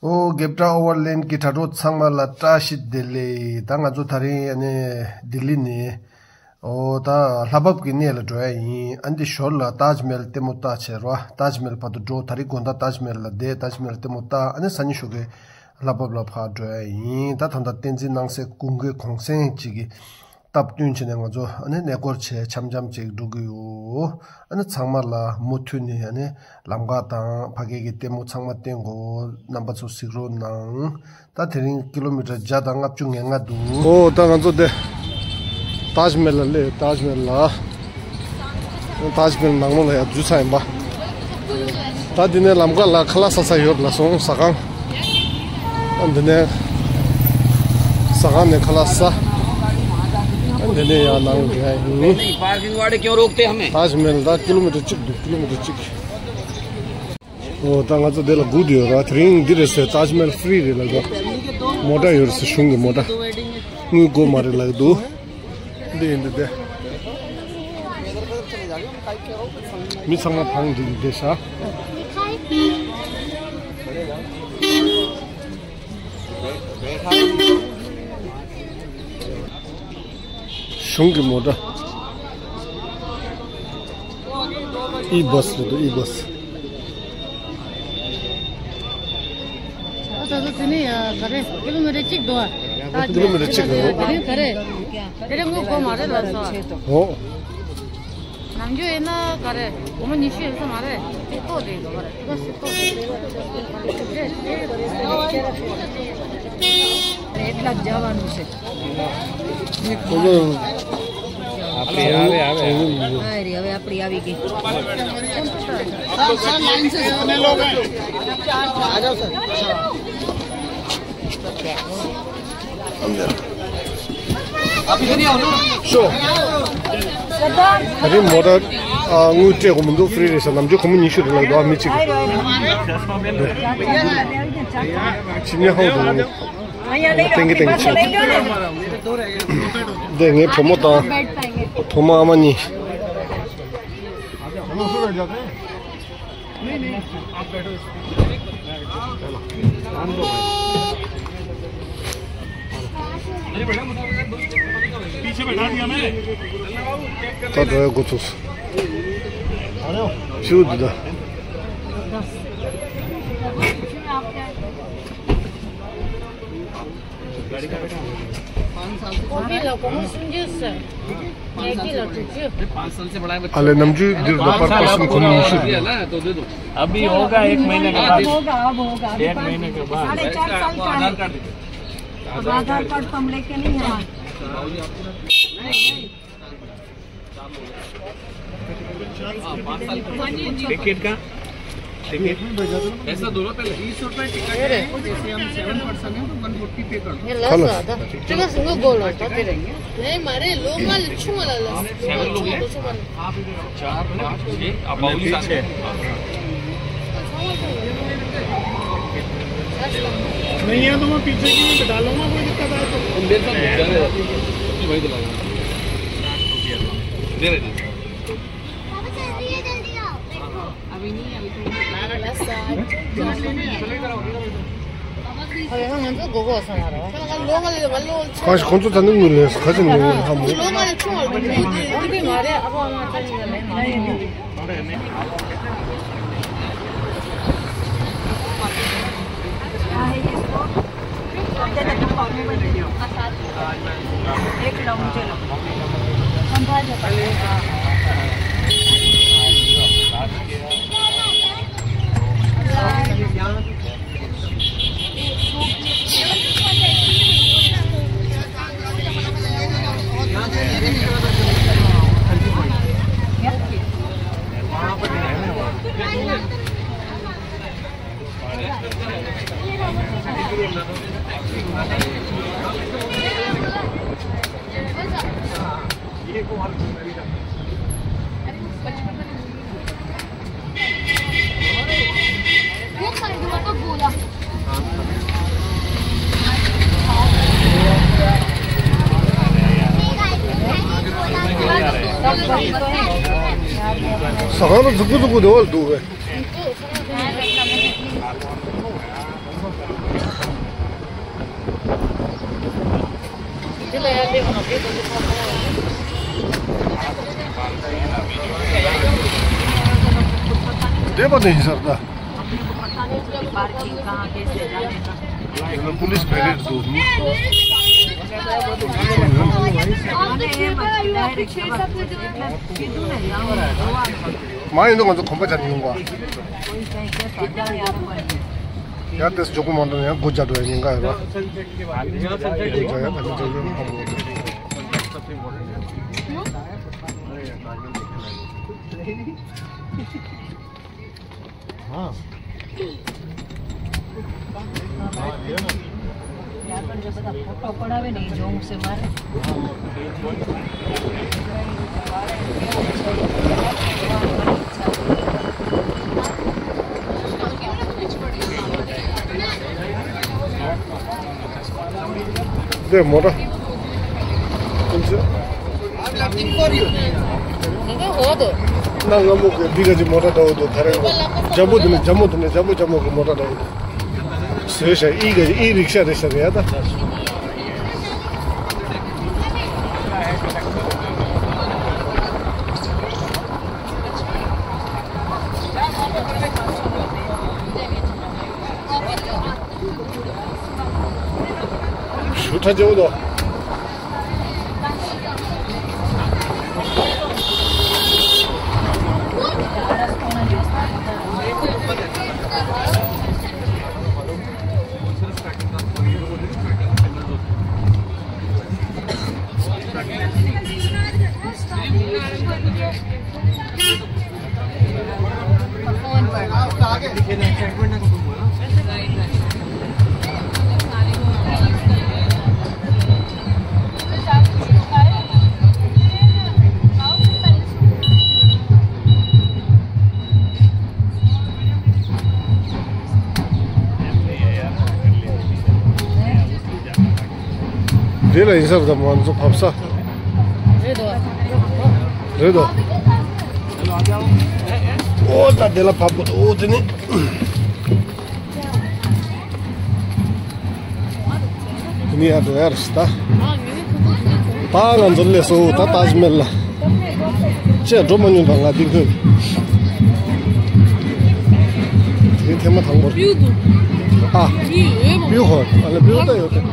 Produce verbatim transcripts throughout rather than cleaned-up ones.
ཨོ་རྒྱབ་བྲག་ཨོ་ཝར་ལེན་གྱི་དྲ་གྲོགས་ཚང་མ་ལ་བཀྲ་ཤིས་བདེ་ལེགས། ད་ང་ཚོ་ད་རིང་ཨ་ནི་ལྡི་ལི་ནས་ཨོ་ད་ལྷ་བབས་ཀྱི་གནས་ལ་འགྲོ་ཡ་ཡིན། ཨ་འདི་ཞོར་ལ་ཏཱཇ་མེལ་ལྟད་མོ་ལྟ་བྱས་རོ། ཏཱཇ་མེལ་བར་དུ་འགྲོ། ད་རིང་དགོང་དག་ཏཱཇ་མེལ་ལ་བསྡད། ཏཱཇ་མེལ་ལྟད་མོ་ལྟ། ཨ་ནི་སང་ཉིན་ཞོགས་ཀས་ལྷ་བབས་ལ་ཕར་འགྲོ་ཡ་ཡིན། ད་ད་ལྟ་བསྟན་འཛིན་སྣང་གསལ་གུང་གི་གུང་སེང་ཅིག་གི་སྟབས་བསྟུན་བྱས་ནས་ང་ཚོ་ཨ་ནི་གནས་སྐོར་བྱས་འཆམ་འཆམ་ཅིག་འགྲོ་གི་ཡོད། ཨ་ནི་ཚང་མ་ལ་མུ་མཐུད་ནས་ཨ་ནི་ལམ་ཁ་དང་ཕ་གི་གི་ལྟད་མོ་ཚང་མ་བསྟན་དགོས། རྣམ་པ་ཚོ་གཟིགས་རོགས་གནང་། ད་དེ་རིང་ཀི་ལོ་མི་ཊར་བརྒྱ་དང་ལྔ་བཅུ་ང་ལྔ་འདུག་ཨོ་ད་ང་ཚོ་འདི་ཏཱཇ་མེལ་ལ་སླེབས། ཏཱཇ་མེལ་ལ། ཏཱཇ་མེལ་ནང་ལོགས་ལ་ཡར་འཛུལ་ཚར་ཡིན་པ། ད་འདི་ནས་ལམ་ཁ་ལ་ཁ་ལག་ཟ་ས་ཡོད་ལ་སོང་ཟ་ཁང་། ཨ་འདི་ནས་ཟ་ཁང་ནས་ཁ་ལག་ཟ། ཨ་འདི་ནས་ཡར་ནང་ལ་འགྲོ་ཡ་ཡིན། पार्किंग वाले क्यों रोकते हमें? ཏཱཇ་མེལ་ད་ཀི་ལོ་མི་ཊར་གཅིག་འདུག་ཀི་ལོ་མི་ཊར་གཅིག་ཨོ་ད་ང་ཚོ་འདི་ལ་སྒུག་བསྡད་ཡོད་ར། དེ་རིང་འདི་རེད་ཟེར། ཏཱཇ་མེལ་ཧྥི་རི་རེད་ལབ་འདུག་མོ་ཊ་ཡོད་རེད་ཟེར། གཞུང་གི་མོ་ཊ། དངུལ་དགོས་མ་རེད་ལབ་འདུག་འདི་ཡིན་འདི་འདི། མི་ཚང་མ་བང་སྒྲིག་བསྡད་ཤག་གཞུང་གི་མོ་ཊ། ཨི་བཱས་རེད་འདུག་ཨི་བཱས། ད་ཚོ་དེ་ནས་ཡ་ག་རེ་ཀི་ལོ་མི་ཊར་གཅིག་འདུག་ཨ། ད་ཀི་ལོ་མི་ཊར་གཅིག་འདུག་དེ་རིང་ག་རེ། དེ་རིང་དངུལ་དགོས་མ་རེད་ལབ་སོང་། ཨོ། ནམ་རྒྱུན་ཡིན་ན་ག་རེ་སྒོར་མོ་ཉི་ཤུ་ཡོད་ས་མ་རེད། དེ་ཏོག་དེ་འགྲོ་ག་རེ་དེ་ག་སི་ཏོག་དེ་ལ་རྒྱ་བ་ནུ་ཤེ། ཁོ་ཚོ། ཨ་རེ་ཨ་རེ་ཨ་རེ། ཨ་རེ་ཨ་རེ། ཨ་རེ་ཨ་རེ། ཨ་རེ་ཨ་རེ། ཤོ། ད་རིང་མོ་ཊ་ཨ་དངུལ་སྤྲད་དགོས་མི་འདུག་ཧྥི་རི་རེད་ཤག་ནམ་རྒྱུན་སྒོར་མོ་ཉི་ཤུ་རེད་ལབ་འདུག་ཨ་མི་གཅིག་གིས། ཕྱི་ཉིན་ཧའོ་འདུག་ཏན་གི་ཏན་གི་ཕྱིན། འདི་ངའི་བུ་མོ་དང་བུ་མོ་ཨ་མ་གཉིས། पीछे बैठा दिया मैंने। ད་འགྲོ་ཡ་འགོ་ཚུགས་སོང་། ཕྱིའུ་འདི་ད། ཨ་ལེ་ནམ་རྒྱུན་འདིར་ལོ་པར་པར་སོན་སྒོར་མོ་ཉི་ཤུ་རེད། अभी होगा एक महीने के बाद। होगा, अब होगा। अभी एक पाँच महीने के बाद। साढ़े चार साल का है। अब आधार कार्ड तो हम लेके नहीं आए। टिकट का? टिकट? पैसा दो ना पहले। तीस रुपए टिकट है, जैसे हम सेवन पर्सन हैं तो वन फोर्टी पे कर दो। ये ला सा था। चलो, सुनो, बोलो, तो तेरे। नहीं, मारे, लोग वाले छू वाला ला। सेवन लोग हैं। चार, पाँच, छः, अब बाबू जी साथ हैं। नहीं है तो मैं पीछे की भी बिठा लूंगा, कोई दिक्कत आए तो। तुम मेरे साथ घूम जा रहे हो। तुम वहीं चला जाओ। दे रहे थे। अभी नहीं, अभी तो। ཁོང་ཚོ་ད་ནི་ངུ་ལས་ཁ་ཅིག་ངུ་ཡོད་ཧ་མོ། ཟ་ཁང་ལ་འཛུགས་པོ་འཛུགས་པོ་འདི་བ་ལ་འདུག་བས། འདས་པ་ནས་ཡིན་ས་རེད་ད། पुलिस बैरिकेड दो। མ་ཡིན་ན་ང་ཚོ་གོམ་པ་བྱ་ནས་ཡོང་བ། ཡང་ཏེས་ཇོ་ཀུ་མ་འདྲ་ཡང་སྒོ་རྒྱག་འགྲོ་ཡ་ཉེན་ཁ་ཡོད་པ། འདི་མོ་ཊ། ཀུན་སྤྱོད། ན་ང་མོ་གི་འདི་ག་ཅི་མོ་ཊ་འདྲ་བོ་འདུག་ག་རེ། འཇམ་པོ་འདི་ནི་འཇམ་པོ་འདི་ནི་འཇམ་པོ་འཇམ་པོ་གི་མོ་ཊ་འདྲ་བོ་འདུག་བཟོས་ཤག་ཨི་ག་ཅི་ཨི་རིག་ཤ་རེད་ཤག་རེད་ཡ་ད། ཞུ་ཁྲ་ཅེ་བོ་དོ། དེ་ལ་ཡིན་ས་རེད་ད། ང་ཚོ་བབས་ས། རེད་དོ། རེད་དོ། ཨོ་ད་དེ་ལ་བབས་དགོས་འདུག་ཨོ་དེ་ནི། དེ་ནི་ཡར་འགྲོ་ཡ་རེད་ད། ད་ང་ཚོ་སླེབས་སོང་ད་ཏཱཇ་མལ་ལ། ཅེས་འགྲོ་མ་མྱོང་ད་ང་འདི་ཁོས། དེ་ཐེངས་མ་དང་པོ་རེད། ཨ། བིའུ་ཧོ། ཨ་ལ་བིའུ་ད་ཡོད་ད།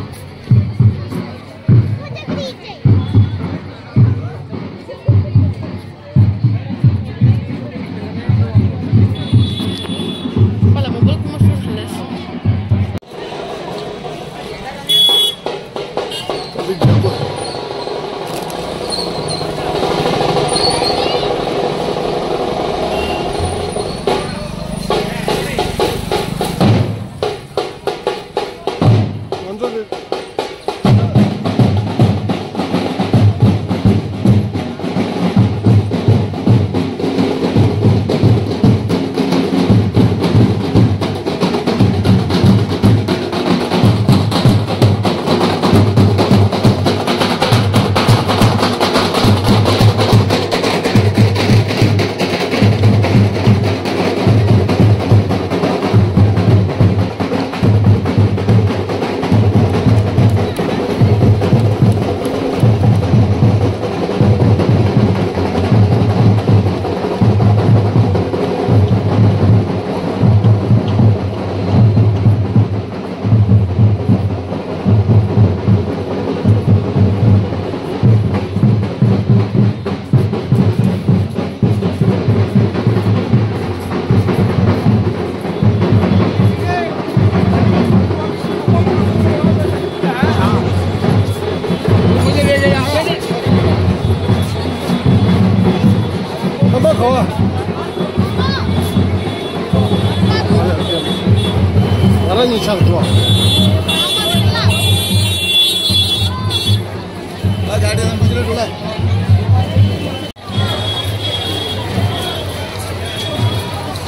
ང་རང་གཉིས་ཆགས་འགྲོ།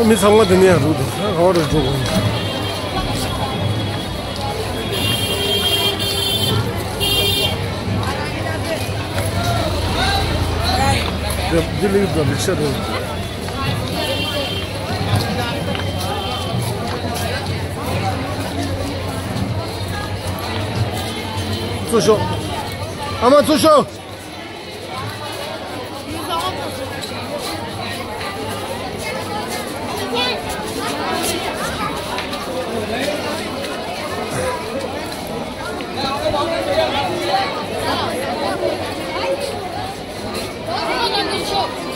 མི་ཚང་མ་དེ་ནས་ཡར་འགྲོ་འདུག་ཧོ་རུ་འགྲོ་དགོས། འདི་ལིག་དང་རིག་ཤ་རེད། ཚུར་ཤོག་ཨ་མ་ཚུར་ཤོག་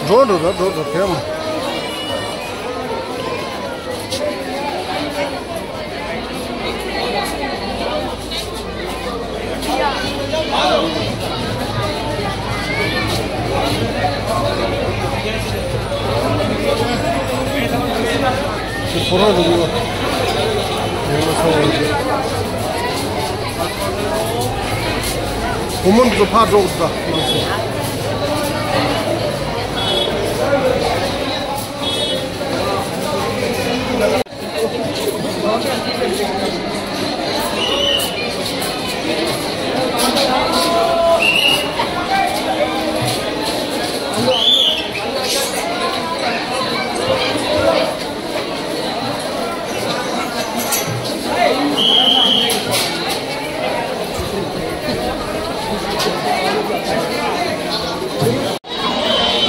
འགྲོ་འགྲོ་འགྲོ་འགྲོ་འགྲོ་ཕེབས་མ། ཁོ་རང་རུ་ཡོད། ཡོད་ན་ཚང་བ་ཡོད། བུ་མོ་འདི་ཚོ་ཕར་འགྲོ་དགོས་ད།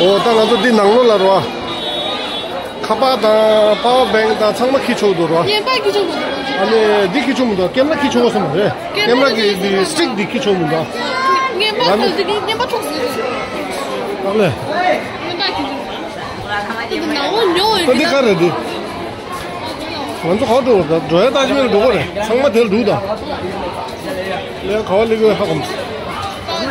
ཨོ་ད་ང་ཚོ་འདི་ནང་ལོགས་ལ་རོ། ཁ་པར་དང་པ་ཝར་བེང་དང་ཚང་མ་འཁྱེར་ཆོག་འདུག་རོ། ངན་པ་འཁྱེར་ཆོག་མི་འདུག་ཨ་ནི་འདི་འཁྱེར་ཆོག་མི་འདུག་ཀེམ་ར་འཁྱེར་ཆོག་ག་སོང་རེད། ཀེམ་ར་གི་འདི་སི་ཊིག་འདི་འཁྱེར་ཆོག་མི་འདུག་ངན་པ་ཁོ་འདི་ངན་པ་ཐོག་ཟེར། ཨ་ལེ། ངན་པ་འཁྱེར་ཆོག་འདི་ནང་ལོགས་ཉོ་འོས་ད་འདི་ག་རེད་འདི། ང་ཚོ་ག་འགྲོ་བ་ད་འགྲོ་ཡ་ཏཱཇ་མལ་འགྲོ་གི་རེད། ཚང་མ་དེར་འདུག་ད། ལས་ག་བ་ལས་གི་ཧ་གོ་མ་སོང་།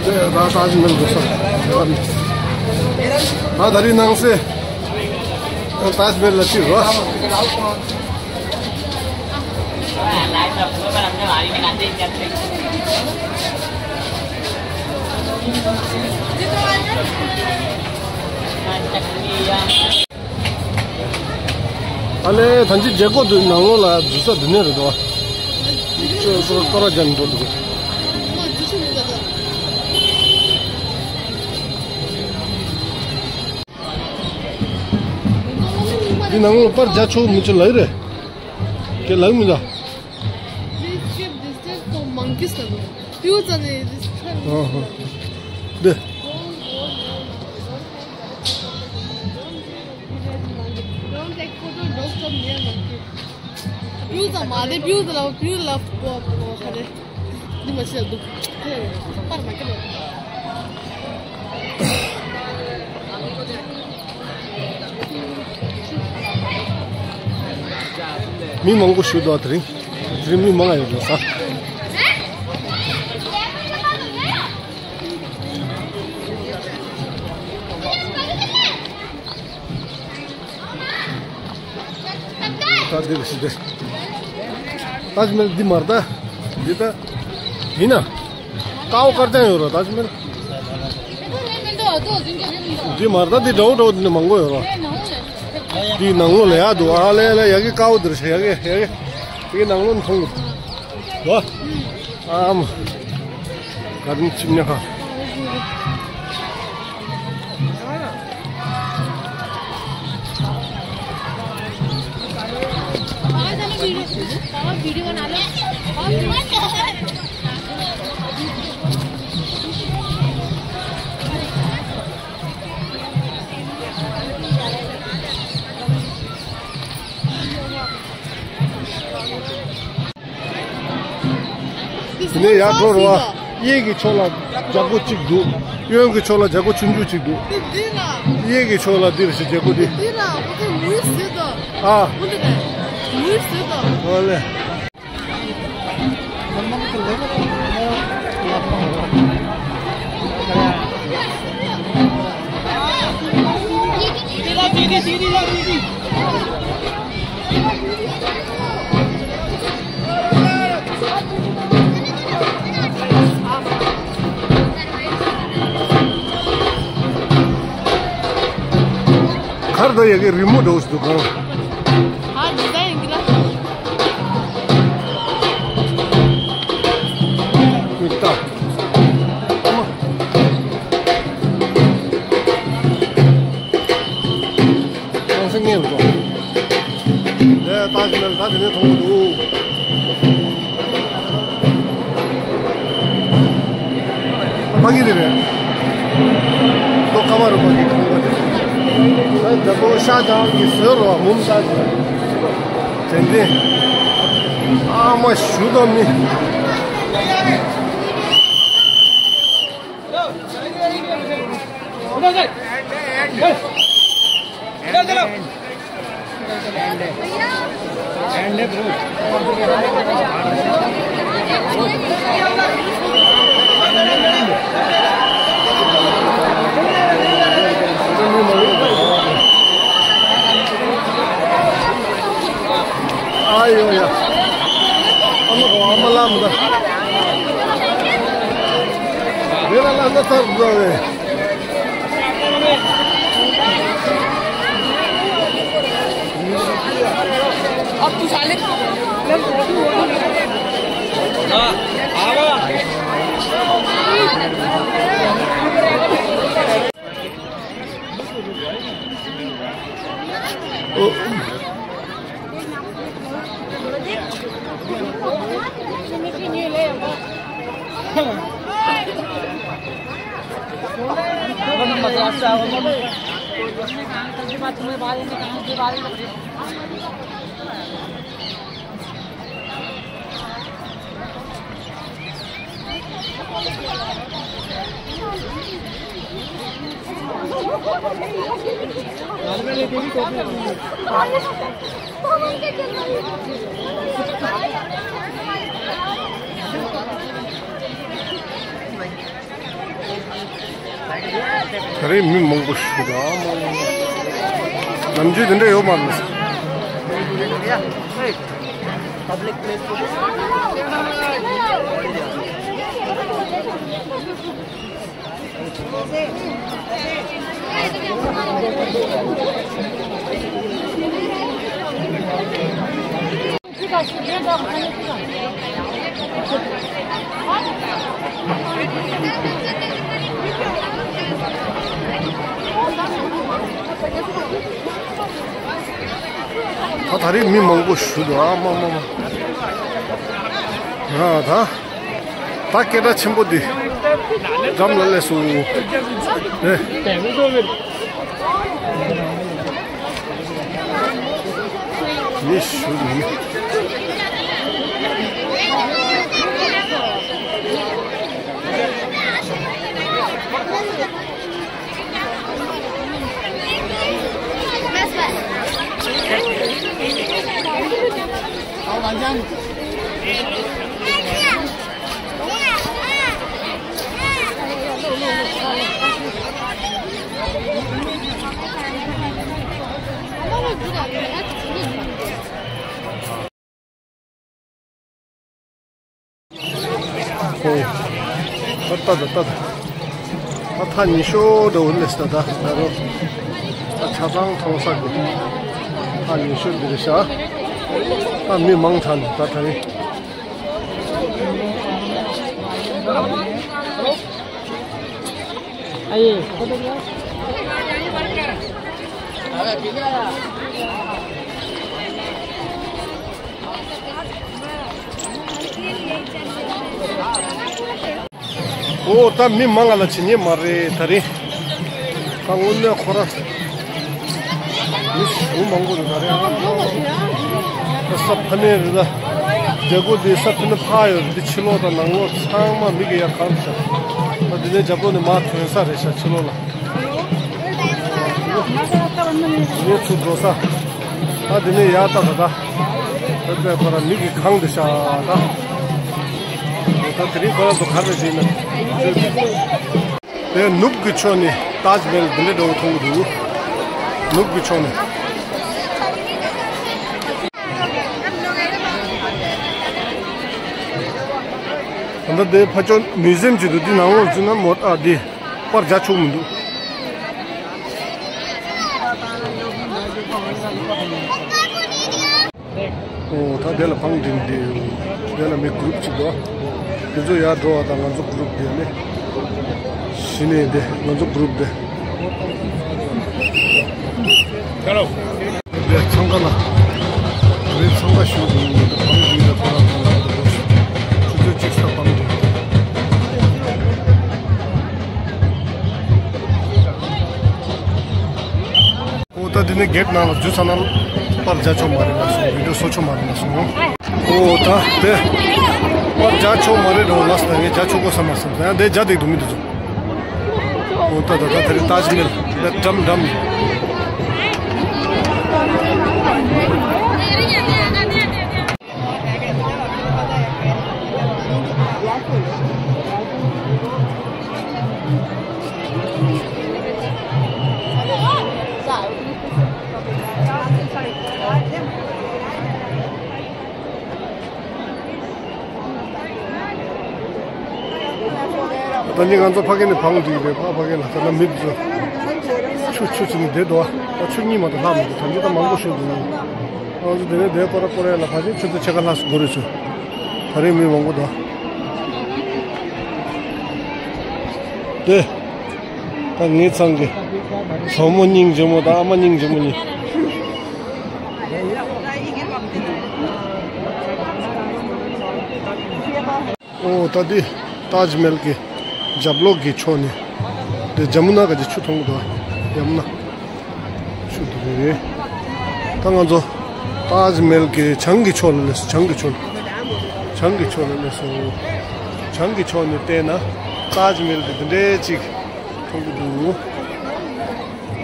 དེ་ད་ཏཱཇ་མལ་འགྲོ་ས། ད་ད་རིང་ནང་སེ་ཏཱཇ་མལ་ལ་ཅིག་རོ། ཨ་ལེ་ད་ཅི་མཇལ་སྐོར་དུ་ནང་ལོགས་ལ་འཛུལ་ས་འདི་ནས་རེད་དོ། ཅོ་ཅོ་ཀ་ར་ཅན་འགྲོ་འདུག་འདི་ནང་ལོགས་པར་རྒྱག་ཆོག་མི་ཆོག་ལབ་རེད། ཁྱེད་ལབ་མི་འདུག This ship, this is for monkeys, ལབ་འདུག་ཨ་ཧ། འདི། Don't take photo, don't come near monkey. View ཙམ་མ་རེད། View ལ་view ལ་པོ་པོ་ཧ་རེ། འདི་མ་ཤེས་འདུག་ཧེ། པར་མ་ཀེ་ལ། མི་མང་པོ་ཞིག་འདུག་དེ་རིང་། དེ་རིང་མི་མང་ཡོད་འདུག་ས། ད་འདི་རེད་ཤི་འདི། ཏཱཇ་མལ་འདི་མ་རེད་ད། འདི་ད། ཡིན་ན། ཀའོ་དཀར་རྐྱང་ཡོད་རེད་ཏཱཇ་མལ། འདི་མ་རེད་ད་འདི་འདྲ་བོ་འདྲ་བོ་འདི་ནས་མང་པོ་ཡོད་རེད། འདི་ནང་ལོགས་ལ་ཡ་འདུག་ཨ་ལེ་ལེ་ཡ་གི་ཀའོ་འདིར་ཤི་ཡ་གི་ཡ་གི། འདི་ནང་ལོགས་མཐོང་གི་འདུག་ཨམ། ག་རིམ་ཆིབས་ཉ་ཁ། དེ་ནས་ཡར་འགྲོ་རོགས། གཡས་ཀྱི་ཕྱོགས་ལ་རྒྱལ་སྒོ་གཅིག་འདུག་གཡོན་གྱི་ཕྱོགས་ལ་རྒྱལ་སྒོ་ཆུང་ཆུང་གཅིག་འདུག་གཡས་ཀྱི་ཕྱོགས་ལ་འདིར་ཞིག་རྒྱལ་སྒོ་འདི། ཨ། ཨོ་ལེ། གར་དུ་ཡ་གི་རི་མོ་འདྲ་བོ་ཞིག་འདུག་གང་། ཨ་ཌི་ཛའིན་གི་ལ། མིག་ལྟ། ཁང་སེང་ངེས་འགྲོ། ལས་ལྟ་ཞིག་ལ་ད་དེ་ནས་མཐོང་གི་འདུག་ཕ་གི་དེ་རེད། ཏོ་ཀ་མ་རུ་ཕ་གི་ཁང་པ་དེ། ད་ད་པོ་ཤ་དང་གི་ཟོས་རོ་མུམ་ད་དེ་དེ། ཨ་མ་ཞུ་དོ་མི། ཨ་ཡོ་ཡ། ཨ་མ་གོ་ཨ་མ་ལ་མི་ད། རེ་ལ་ལ་ན་ཚར་འགྲོ་བས། अब तू साले ད་རེས་མི་མང་པོ་ཞིག་འདུག་ཨ། མང་པོ། ནམ་རྒྱུན་དེ་འདྲ་ཡོད་མ་རེད། ད་ད་རེས་མི་མང་པོ་ཞིག་འདུག་ཨ། མ་མ་མ། ཨ་ད། ད་སྐད་གྲགས་ཆེན་པོ་འདི་འགྲམ་ལ་སླེབས་སོང་། ཨེ། མི་ཞུ་མི། ཨོ། ད་ད་ད་ད། ད་ཐག་ཉེ་ཤོས་འདྲ་བོ་སླེབས་སོང་ད་ད་རུང་། ད་ཆ་ཚང་མཐོང་ས་གི། ཐག་ཉེ་ཤོས་འདི་རེད་ཤག་ད་མི་མང་དྲགས་འདུག་ད་ད་རེས། ཨ་ཡེ། ཨོ་ད་མི་མང་ང་ལ་བྱེད་ཉན་མ་རེད་ད་རེས། ད་དངོས་གནས་ཁོ་ར། མི་ཞེ་པོ་མང་པོ་འདུག་ད་རེས། ཨ་ས་ཕ་ནས་རེད་ད། རྒྱ་སྒོ་འདི་ས་ཕ་ནས་ཕར་ཡོད་རེད། འདི་ཕྱི་ལོགས་དང་ནང་ལོགས་ཚང་མ་མི་གི་ཡ་གང་ཤག་ད་འདི་ནས་རྒྱབ་ལོགས་ནས་མར་ཐོན་ས་རེད་ཤག་ཕྱི་ལོགས་ལ། འདི་ནས་ཚུར་འགྲོ་ས། ད་འདི་ནས་ཡར་ལྟ་ད་ད། ད་ད་ཁོ་ར་མི་གི་གང་འདི་ཤག་ད། ད་དེ་རིང་ཁོ་ར་ཚོ་ག་རེ་བྱེད་ན། དེ་ནུབ་ཀྱི་ཕྱོགས་ནས་ཏཱཇ་མཧལ་འདི་འདྲ་འདྲ་བོ་མཐོང་གི་འདུག་ནུབ་ཀྱི་ཕྱོགས་ནས། ད་ལྟ་དེ་ཕ་ཕྱོགས་མིའུ་ཛི་ཡམ་ཅིག་འདུག་འདི་ནང་ལོགས་འཛུལ་ན་མོ་ཨ་འདི་པར་རྒྱག་ཆོག་མི་འདུག་ཨོ་ད་དེ་ལ་བང་སྒྲིག་འདི། དེ་ལ་མི་གུ་རུབ་ཅིག་འདུག་དེ་ཚོ་ཡར་འགྲོ་བ་དང་ང་ཚོ་གུ་རུབ་དེ་ནི། གཞི་ནས་དེ་ང་ཚོ་གུ་རུབ་དེ། དེ་འཚང་ཁ་ལ། དེ་འཚང་ཁ་ཞུ་དགོས་འདུག་བང་སྒྲིག་ལ་ཐོ་རངས་ཐོ་རངས་འདུག་ཆུ་ཚོད་གཅིག་ས་བང་སྒྲིག་ནང་ལ་འཛུལ་ཚར་ན་པར་རྒྱག་ཆོག་མ་རེད་ལབ་སོང་། བི་ཌིའོ་བཟོ་ཆོག་མ་རེད་ལབ་སོང་། ཨོ་ད་དེ་པར་རྒྱག་ཆོག་མ་རེད་འགྲོ་ལབ་སོང་། ངས་རྒྱག་ཆོག་གོ་བསམ་མ་སོང་། ཡང་དེ་རྒྱག་བསྡད་འདུག་མི་འདུག་ཚོ། ཨོ་ད་ད་ད་དེ་རིང་ཏཱཇ་མེལ་ལ་འགྲམ་འགྲམ། ད་ནི་ང་ཚོ་ཕ་གི་ནས་བང་འདུས་རེད། ཕ་ཕ་གི་ལ་ད་ལ་མི་ཚོ་ཆུ་ཆུ་ཚོད་ནས་བསྡད་འདུག་ད་ཆུ་གཉིས་མ་གཏོགས་ལྷག་མི་འདུག་ད་འདི་ད་མང་པོ་ཤོད་འདུག་ང་ཚོ་དེ་ནས་དེ་སྐོར་ར་སྐོར་ར་ལ་ཕ་ཆེན་ཆུ་ཚོད་ཕྱེད་ཀ་ལྷག་སུ་འགོར་རེད་ཚོད། ད་རེས་མི་མང་པོ་འདུག་དེ་ད་ངེད་ཚང་གི་ཇོ་མོ་སྙིང་རྗེ་མོ་དང་ཨ་མ་སྙིང་རྗེ་མོ་གཉིས། ཨོ་ད་འདི་ཏཱཇ་མེལ་གྱི་རྒྱབ་ལོགས་ཀྱི་ཕྱོགས་ནས་འདི་ཇ་མུ་ན་ག་ཅིག་ཆུ་མཐོང་གི་འདུག་ཇ་མུ་ན་ཆུ་འདི་རེད། ད་ང་ཚོ་ཏཱཇ་མེལ་གྱི་བྱང་གི་ཕྱོགས་ལ་སླེབས་སོང་། བྱང་གི་ཕྱོགས་ལ་བྱང་གི་ཕྱོགས་ལ་སླེབས་སོང་། བྱང་གི་ཕྱོགས་ནས་བལྟས་ན་ཏཱཇ་མེལ་གྱི་འདི་འདྲའི་ཅིག་མཐོང་གི་འདུག་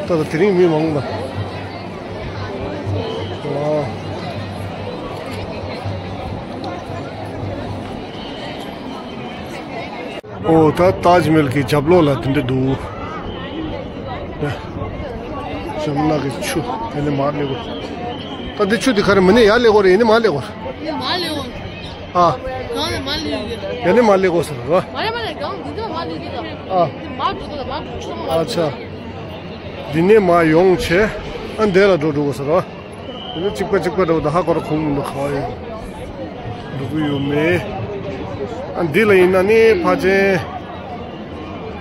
ད་ལྟ་དེ་རིང་མི་མང་པོ་འདུག་ཨོ། ཨོ་ད་ཏཱཇ་མེལ་གྱི་རྒྱབ་ལོགས་ལ་དེ་འདྲ་འདུག་ཇ་མུ་ན་གི་ཆུ་ཡ་ནི་མར་སླེབས་གོ་ད་འདི་ཆུ་འདི་ག་རེ་མི་ནི་ཡར་སླེབས་གོ་རེད། ཡ་ནི་མར་སླེབས་གོ་ཨ། ཡ་ནི་མར་སླེབས་གོ་ཟེར་རོ། ཨ། འདི་ནས་མར་ཡོང་བྱས་ཨ་འདི་ལ་འགྲོ་འགྲོ་གོ་ཟེར་རོ། དེ་ནི་གཅིག་པ་གཅིག་པ་འདྲ་བོ་ད་ཧ་གོ་ར་ཁུངས་མི་འདུག་ག་བ་ཡིན། འགྲོ་གི་ཡོད་མེད། ཨ་འདི་ལ་ཡིན་ན་ནི་ཕ་ཆེན་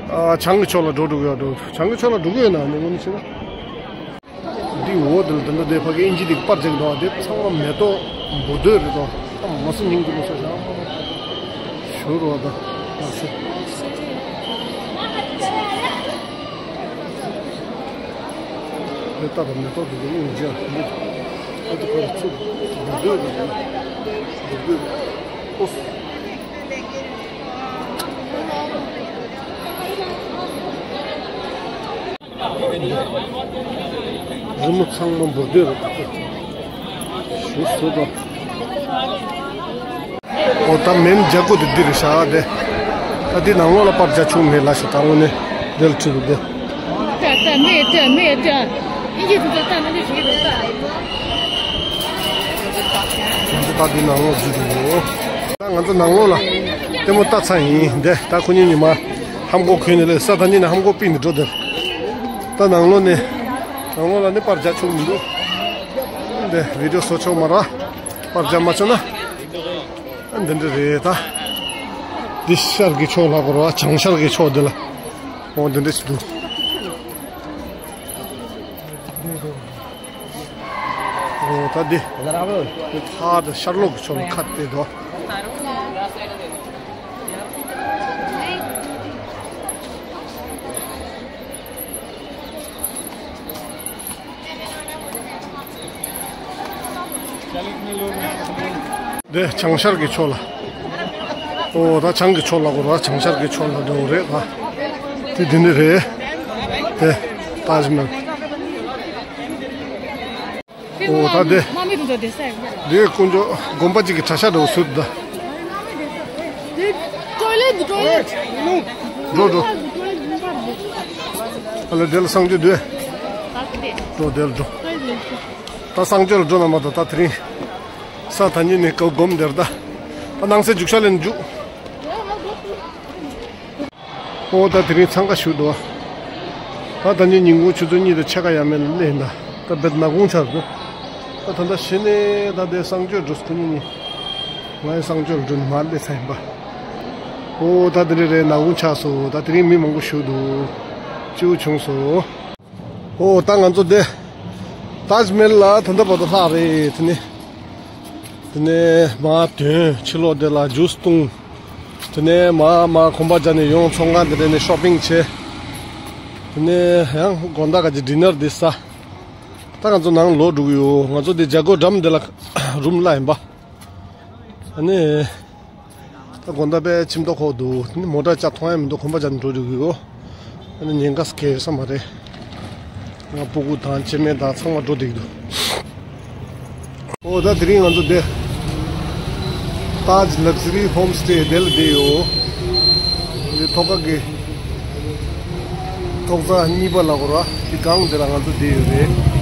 ཨ་བྱང་གི་ཕྱོགས་ལ་འགྲོ་འགྲོ་གི་ཡོད་འགྲོ། བྱང་གི་ཕྱོགས་ལ་འགྲོ་གི་ཡོད་ན་ནི་དངོས་གནས་བྱས་ན། འདི་འོག་དེ་ལ་དེ་འདྲ་དེ་ཕ་གི་ཨིན་ཇི་འདི་པར་བྱེད་ཀྱི་འདུག་དེ་ཚང་མ་མེ་ཏོག་འབུར་དོད་རེད་དོ། ཨ་མ་སུ་ཉིང་དུ་ལོ་ས་ཞང་ཞུ་རོགས་ད་ལགས་སེ། དེ་ལྟ་བུ་མེ་ཏོག་དེ་ཚོ་སྙིང་རྗེ་རེད། ཨ་ཏི་ཁོ་ར་ཚུར་འབུར་དོད་རེད། འབུར་དོད་རེད། ཨོ། རི་མོ་ཚང་མ་འབུར་དོད་རེད། ཞུ་སུ་དང་། ཨོ་ད་མེན་རྒྱ་སྐུ་དེ་འདི་རེད་ཤག་དེ། ད་འདི་ནང་ལོགས་ལ་པར་རྒྱག་ཆོག་མེད་ལ་ཤག་ད་དངོས་གནས་དེ་ལ་ཁྲིད་འདུག་དེ། ང་ཚོ་ད་འདི་ནང་ལོགས་འཛུལ་འདུག་ད་ང་ཚོ་ནང་ལོགས་ལ་ལྟད་མོ་ལྟ་ཚར་ཡིན། དེ་ད་ཁོ་གཉིས་ཉི་མ་ཧམ་གོ་ཁུལ་ནས་ལས་ས་ད་གཉིས་ནས་ཧམ་གོ་པིག་ནས་འགྲོ་དེ། ད་ནང་ལོགས་ནས་ནང་ལོགས་ལ་ནི་པར་རྒྱག་ཆོག་མི་འདུག་དེ་བི་ཌིའོ་བཟོ་ཆོག་མ་ར། པར་རྒྱག་མ་ཆོག་ན། ཨ་འདི་འདྲ་རེད་ད། འདི་ཤར་གྱི་ཕྱོགས་ལ་གོ་ར་བྱང་ཤར་གྱི་ཕྱོགས་འདི་ལ། འོ་འདི་འདྲ་ཞིག་འདུག་འོ་ད་འདི། འདི་ཐག་འདི་ཤར་ལོགས་ཀྱི་ཕྱོགས་ལ་ཁ་གཏད་དོ། འདི་བྱང་ཤར་གྱི་ཕྱོགས་ལ། ཨོ་ད་བྱང་གི་ཕྱོགས་ལ་གོ་ར་བྱང་ཤར་གྱི་ཕྱོགས་ལ་འགྲོ་རེད་ད། དེ་འདི་ནི་རེད། དེ་ཏཱཇ་མལ། ཨོ་ད་དེ། དེ་དཀོན་མཆོག་དགོན་པ་གཅིག་གི་གྲྭ་ཤག་འདྲ་བོ་ཟེར་འདུག་ད། འགྲོ་འགྲོ། ཨ་ལ་དེ་ལ་གསང་སྤྱོད་འདུག་འགྲོ་དེ་ལ་འགྲོ། ད་གསང་སྤྱོད་ལ་འགྲོ་ན་མ་གཏོགས་ད་དེ་རིང་ས་ད་ཉིན་ནས་སྒོམ་དེར་ད། ད་ནང་སའི་རྒྱུག་ཤར་ལེན་རྒྱུག་ཨོ་ད་དེ་རིང་འཚང་ཁ་ཞུ་འདུག་ད་ད་ནི་ཉིན་གུང་ཆུ་ཚོད་གཉིས་དང་ཕྱེད་ཀ་ཡས་མས་ལ་སླེབས་ཡིན་ད། ད་བེད་ནག་ཁུང་ཆགས་འདུག་ད་ད་ལྟ་གཞི་ནས་ད་དེ་གསང་སྤྱོད་འགྲོ་ཁོ་གཉིས་གཉིས། ང་ཡི་གསང་སྤྱོད་འགྲོ་ནས་མར་སླེབས་ཚར་ཡིན་པ། ཨོ་ད་དེ་རིང་རེད་ནག་ཁུང་ཆགས་སོང་། ད་དེ་རིང་མི་མང་པོ་ཞིག་འདུག་སྐྱིད་པོ་བྱུང་སོང་། ཨོ་ད་ང་ཚོ་དེ་ཏཱཇ་མེལ་ལ་ད་ལྟ་བར་དུ་ལྷག་རེད་དེ་ནི། དེ་ནས་མར་ཐོན་ཕྱི་ལོགས་དེ་ལ་ཇུས་བཏུང་། དེ་ནས་མར་མར་གོམ་པ་བརྒྱབ་ནས་ཡོང་ཚོང་ཁང་དེ་འདྲ་ནས་ཤོ་པིང་བྱས། དེ་ནས་ཡང་དགོང་དག་ག་ཅིག་ཌི་ནར་དེ་ཟ། ད་ང་ཚོ་ནང་ལོག་འགྲོ་གི་ཡོད། ང་ཚོ་འདི་རྒྱ་སྒོ་འགྲམ་འདི་ལ་རུམ་གླ་ཡིན་པ། ཨ་ནི། ད་དགོང་དག་པའི་ཁྱིམ་ཐོག་ཁོག་འདུག་དེ་ནི་མོ་ཊ་བཅའ་མཐོང་ཡ་མི་འདུག་གོམ་པ་བཅའ་ནས་འགྲོ་འགྲོ་གི་ཡོད། ཨ་ནི་ཉེན་ཁ་གས་ས་མ་རེད། ང་སྤུ་གུ་དང་ཁྱིམ་མི་དང་ཚང་མ་འགྲོ་བསྡད་ཀྱི་འདུག་ཨོ་ད་དེ་རིང་ང་ཚོ་འདི་ཏཱཇ་ལག་ཟི་རི་ཧོམ་སི་ཊེ་དེ་ལ་བསྡད་ཡོད། འདི་ཐོག་ཁ་གི་ཐོག་ས་གཉིས་པ་ལ་གོ་ར་དེ་གང་དེ་ལ་ང་ཚོ་བསྡད་ཡོད་རེད།